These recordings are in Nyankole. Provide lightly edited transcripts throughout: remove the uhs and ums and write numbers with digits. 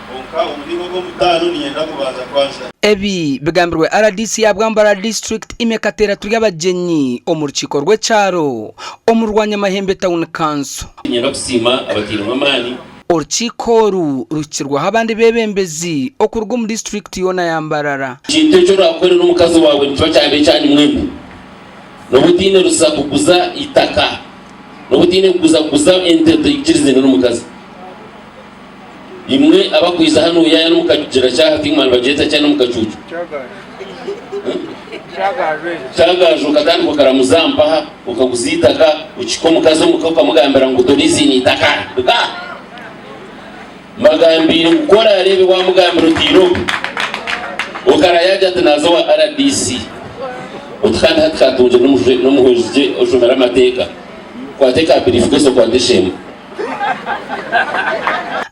Kwonka omuringo ogw'omutaano niinyenda kubanza kwanjura. Ebi bigambirwe rdc ya Bwambara District Immy Kateera Turyabagyenyi omu rukiiko rw'ekyaro omu Rwanyamahembe Town Council. Niinyenda kusiima abatairemu amaani. Orukiiko oru ruhikirweho abandi beebembezi okuruga omu disiturikiti yoona ya Mbarara. Ekintu eki oraakorera omukazi waawe nikiba kyaba ekyanyu mwembi. N'obu otaine rusa kuguza eitaka, n'obu otaine kuguza kuguza ente otaikirizaine n'omukazi. Imwe abakwija hanu yaaya n'omukagira kyaha tinguma nibagyeta kya n'omukacuucu. Kyagaju okatandika okaramuza aha mpaha okaguza eitaka okihika omukazi omuka okamugambira ngu dore eiziina eitaka rika. Mbagambiire ngu ku oraareebe waamugambira oti irobo okarayaagira ati naaza owa rdc oti kandi hati kaatungire n'omuhwezi gye oshomire amateeka kwata eka birifukeesi okwate eshembo.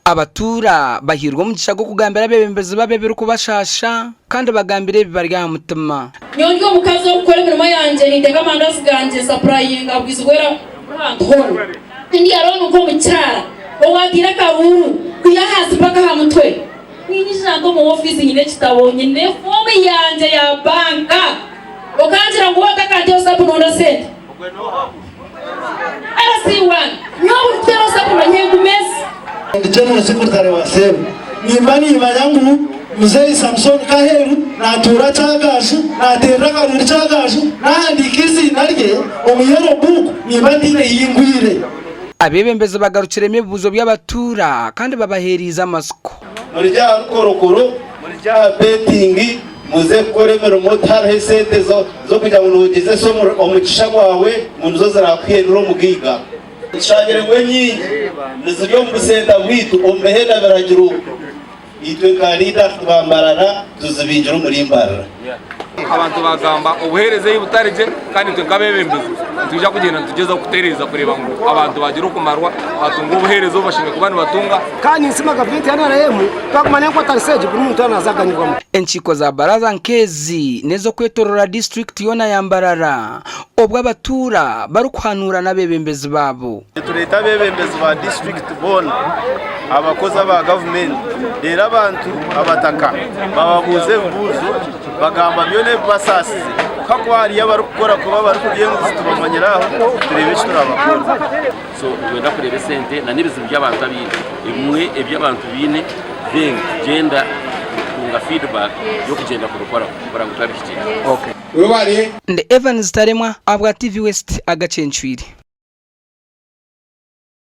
Abatuura bahairwe omugisha gw'okugambira abeebembezi baabo ebirikubashaasha kandi bagambire ebi bari aha mutima. Nyowe ndi omukazi orikukora emirimo yangye, ninteeka amandazi gangye, nsapurayinga bwizibwera ahantu hoona. Ndi aroon nk'omukyara owateire akabuuru kwiha ahansi mpaka aha mutwe. Niinyija nka omu ofiisi nyine ekitabo, nyine foomu yangye ya banka. Okangira ngu waatakanteho sabu noonda sente. RC1, Nyowe buri kuteeraho sabu manya enguma ezi. Ndi General Secretary wa SEBA. Nimba nimanya ngu Muzeeyi Samson Kaheru natuura Kyagaju, nateerera akaruru Kyagaju, nahandiika eiziina rye omu yellow book nimba ntaine ei ngwire. Abeebembezi bagarukiremu ebibuuzo by'abatuura kandi babaheereize amatsiko. Murigye aha rukorokoro, murigye aha betingi, muze kukora emirimo tihariho esente z'okugira ngu noogyezesa omugisha gwawe ngu nizo ziraakuhindure omugaiga. Tushangire ngu enyingi niziri omu busenta bwaitu omu mihenda biragiro. Itwe nka leaders ba Mbarara tuzibingire omuri Mbarara. Abantu bagamba obuheereza ei butari gye kandi itwe nk'abeebembezi nitwija kugyenda nitugyezaho kutereeza kureeba ngu abantu baagira okumarwa baatunga obuheereza obu bashemereire kuba nibatunga. Kandi ninsiima gavumenti ya NRM twaguma n'enkwatanisa egi buri muntu yaaba naaza aganyirwamu. Enkiiko za baraza nk'ezi n'ez'okwetorora disiturikiti yoona ya Mbarara obwo abatuura barikuhanuura n'abeebembezi baabo. Nitureeta abeebembezi ba disiturikiti boona, abakozi aba gavumenti reero abantu abataka bababuuza ebibuuzo bagamba byona ebibasaasize. Ku hakuba hariyo abarikukora kubi abarikurya enguzi tubamanyire aho tureebe eki turabakora. So nitwenda kureeba esente na n'ebizibu by'abantu abaine ebimwe ebi abantu baine then tugyenda kutunga feedback y'okugyenda kubikoraho kureba ngu twabihikiriza. Ndi Evans Taremwa ahabwa TV West agacencwire.